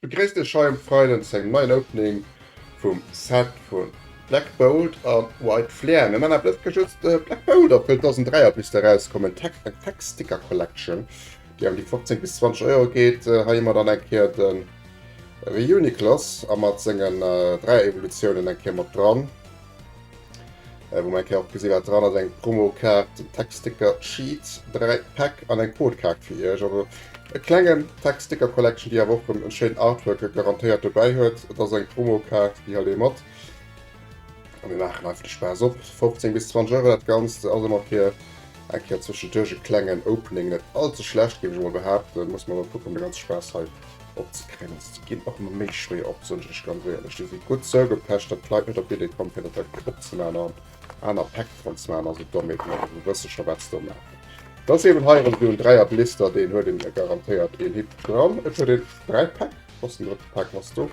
Begréisst iech hei um Freiden zu engem neien Opening vum Set vu Black Bolt a White Flare. Mir man awer dës just Black Bolt op, wëll 1003 op bis erauskomm, eng Tech eng Tech Sticker Collection, déi ëm déi 15 bis 20 Euro geet. Hei hu mer dann eng Kéier de Reuniclus a mat sengen 3 Evolutiounen eng Kéier mat dran. Wou mer eng Kéier och gesi wat dran ass, eng Promokaart, en Tech-Sticker Sheet, 3 Päck an eng Codekaart fir iech. Also e klengen Tech-Sticker Collection, déi awer och en schéinen Artwork garantéiert dobäi huet. Et ass eng Promokaart, déi hëlt ee mat. A mir maachen einfach de Spaass op. 15 bis 20 Euro dat Ganzt. Ass ëmmer fir eng Kéier zwëschenduerch e klengen Opening net all ze schlecht, géif ech emol behaapten. Muss mer emol kucken, um de ganze Spaass hei opzekréien. Se ginn och ëmmer méi schwéier op, soen ech lech ganz éierlech. Déi si gutt zougepecht, datt d'Leit net op d'Idee kommen, fir dat da opzemaachen an aner Päck dran ze maachen. Also Dommheeten, also se wësse scho, wat se do maachen. Dat ass eben hei erëm esou en Dräier-Blister, deen huet een garantéiert een Hit dran. Et huet een 3 Päck, ass den drëtte Pak ass do,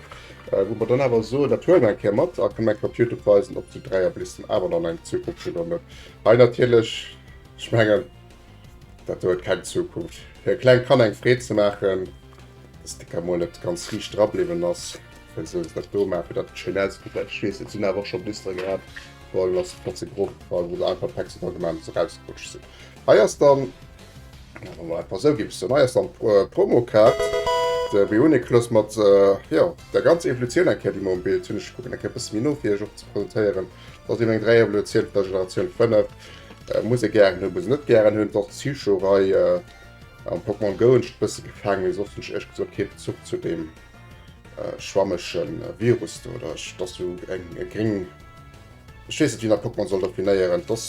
wou mer dann awer soen, dat huele mer eng Kéier mat a kënnen eng Kéier op Youtube weisen, ob déi Dräier-Blisteren awer dann eng Zukunft hunn oder net. Hei natierlech, ech mengen, dat do huet keng Zukunft. Fir e kleng Kand eng Freed ze maachen, dass de Kamm mol net ganz riicht dra bliwwen ass, well se dat do maachen, fir dat et schéin ausgesäit. Ech weess, et sinn awer och scho Blistere gehat, wou dann ass d'Plaz ze grof gefall, wou se einfach Päck se dra gemaach hunn, se rausgerutscht sinn. Hei ass dann, wa mer einfach esou géife soen, hei ass dann d'Promokaart, de Reuniclus mat, jo, der ganzer Evolutioun eng Kéier, déi mer um Bild hunn. Ech kucken eng Kéier e bësse méi no, fir iech och ze presentéieren. Dat ass eben eng Dräievolutioun vun der Generatioun 5. Muss ee gären hunn, muss een net gären hunn. Et ass d'Psycho-Rei. Am Pokémon Go hunn ech et bësse gefaangen, mee soss hunn ech éierlech gesot kee Bezuch zu deem schwammege Virus do. Oder ech, et ass sou eng gréng, ech weess net wéi een dat Pokémon soll definéieren. Et ass,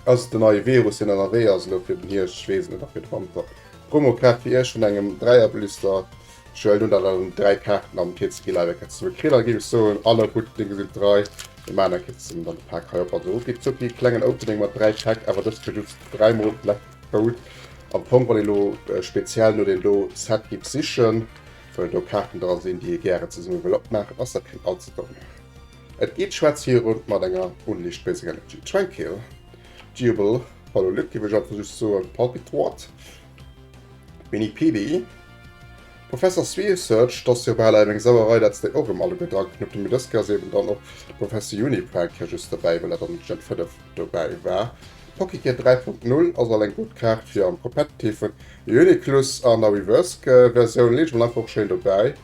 ass et den neie Virus deen ënnerwee ass elo fir den Hierscht, ech weess et net, a fir de Wanter. Promokaart fir iech vun engem Dräierblister. Ech huelen un dat dann 3 Kaarten am TCG Live eng Kéier zesumme kritt. Da géif ech soen, aller gudden Dinge sind drei. Mir maachen eng Kéier zesummen dann de Pak hei op. Also rucki zucki, klengen Opening mat 3 Päck, awer dëst fir just 3 mol Black Gold. Am Fong wann ee lo speziell no deem do Set giff sichen, wëll do Kaarten dra sinn déi ee gären zesumme wëll opmaachen, ass dat keng all ze domm. Et geet schwaarz virun mat enger Unlicht Basic Energy, Tranquil, Jubel, Hallo Luc géif ech einfach just soen, Palpitoit, Mini-Pili, Professor Sweesearch, 't ass jo bal eng Sauerei, dat se déi och erëm alleguer dra geknuppt hunn, mee dës Kéier ass eben dann och Professor Juniper eng Kéier just derbäi, well dat an Gen 5 dobäi war. Pokégear 3.0 ass all eng gutt Kaart fir am Competitiven. Reuniclus an der Reverse-Versioun leet ech mol einfach och schéin dobäi,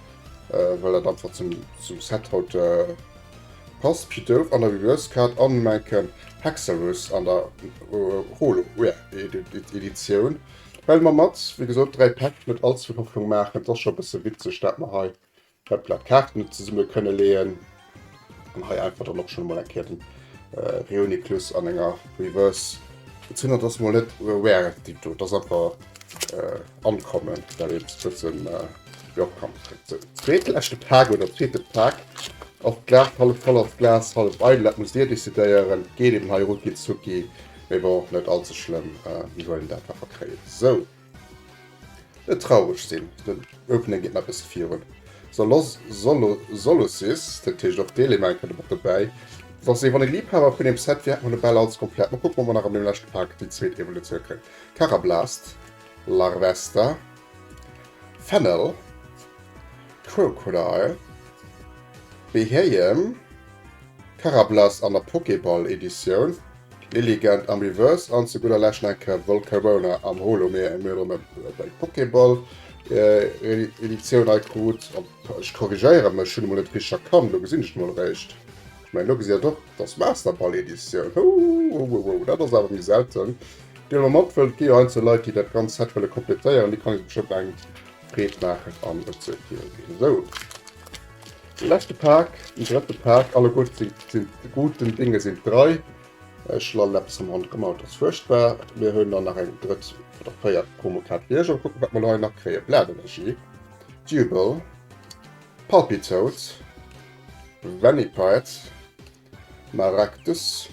well dat einfach zum zum Set haut passt. Pidoof an der Reverse-Kaart an enken Haxorus an der Holo-Rare-Editioun. Well mer mat, wéi gesot, 3 Päck net all ze vill Hoffnung maachen. Et ass scho e bësse witzeg, dat mer hei hoppla d'Kaarten net zesumme kënne leeën an hei einfach dann och schonn emol eng Kéier den Reuniclus an enger Reverse gezunn. Dat ass mol net rare, déi do, dat ass einfach uncommon, dat een e bëssen jo kann. Sou, zweete leschte Pak oder zweete Pak, och d'Glas hallef voll ass, d'Glas hallef eidel, dat musst Dir decidéieren. Geet eben hei rucki zucki. Mee bon, net all ze schlëmm, mir huelen dat wat mer kréien. Sou, net traureg sinn, den Opening geet nach e bësse virun. Solos, Solo, Solosis, dat heescht och d'Element kënnt och dobäi. Dat ass ee, wann ee Liebhaber vun deem Set wier, hätt mer lo bal alles komplett. Mol kucken, ob mer nach an deem leschte Pak déi zweet Evolutioun kréien. Karablast, Larvesta, Fennel, Krookodile, Beheeyem, Karablas an der Pokéball-Editioun, Lilligant am Reverse an zu gudder Lescht nach eng Kéier Volcarona am Holo. Mir mir erëm eng Pokéball Editioun hei krut. Ech korrigéiere mech, hunn emol net richteg erkannt, lo gesinn ech et emol eréischt. Ech mengen lo gesitt der och, et ass Master Ball Editioun. Houhouhou, dat ass awer méi selten. Déi elo mat wëllt, gi jo heiansdo Leit déi dat ganz Set wëlle kompletéieren, déi kann ech bestëmmt eng Freed maachen an et ze ginn. Sou. De leschte Pak, den drëtte Pak, alleguerte sinn guten Dinge sind drei. Ech lallen eppes am ronderëm, awer et ass fuerchtbar. Mir hunn dann nach eng drëtt oder véiert Promokaart fir iech. An kucken, wat mer elo hei nach kréien. Bladenergie, Dubal, Palpitoad, Venipite, Maractus,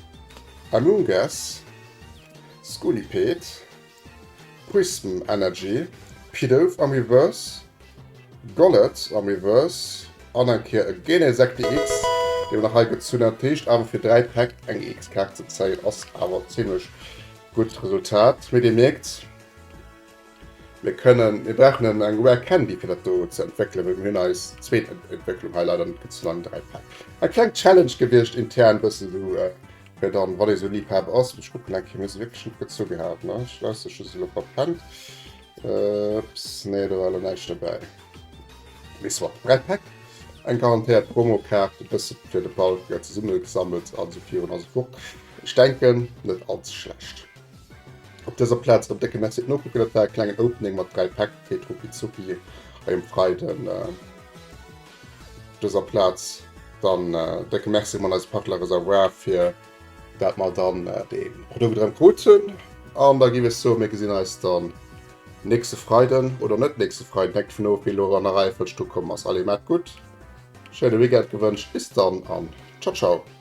Amoonguss, Scolipede, Prism Energy, Pidove am Reverse, Golett am Reverse an eng Kéier e Genesect EX, dee mer nach hei gezunn hunn. Dat heescht awer fir 3 Päck eng EX-Kaart ze zéien ass awer zimlech gutt Resultat. Mee dir mierkt. Mir kënnen, mir brauchen en eng Rare Candy fir dat do ze entwéckelen, well mir hunn eis zweet Entwécklung hei leider net gezunn an 3 Päck. Eng kleng Challenge gewiescht intern bëssen esou äh, fir dann wann ee sou Liebhaber ass. Ech kucken eng Kéier, mir si wierklech net gezu gehat, ne? Ech weess, ech hu se elo verpennt. Äh, ups, nee, do war elo näischt dobäi. Mee soit, 3 Päck, eng garantéiert Promokaart, e bësse fir de Balk zesummegesammelt an esou virun a sou fort. Ech denken, net all ze schlecht. Op dëser Plaz op décke Merci nokucken. Dat war e klengen Opening mat 3 Päck fir Rucki Zucki hei um Freiden. Op dëser Plaz dann décke Merci un eise Partner Reservoir fir dat mer dann dee Produkt erëm krut hunn. An da géif ech soen, mir gesinn eis dann nächste Freiden oder net nächste Freiden, hänkt dovun of wéi elo an der Reiefolg do komm ass. Allez, maat gutt, schéine Weekend gewënscht, bis dann an ciao ciao.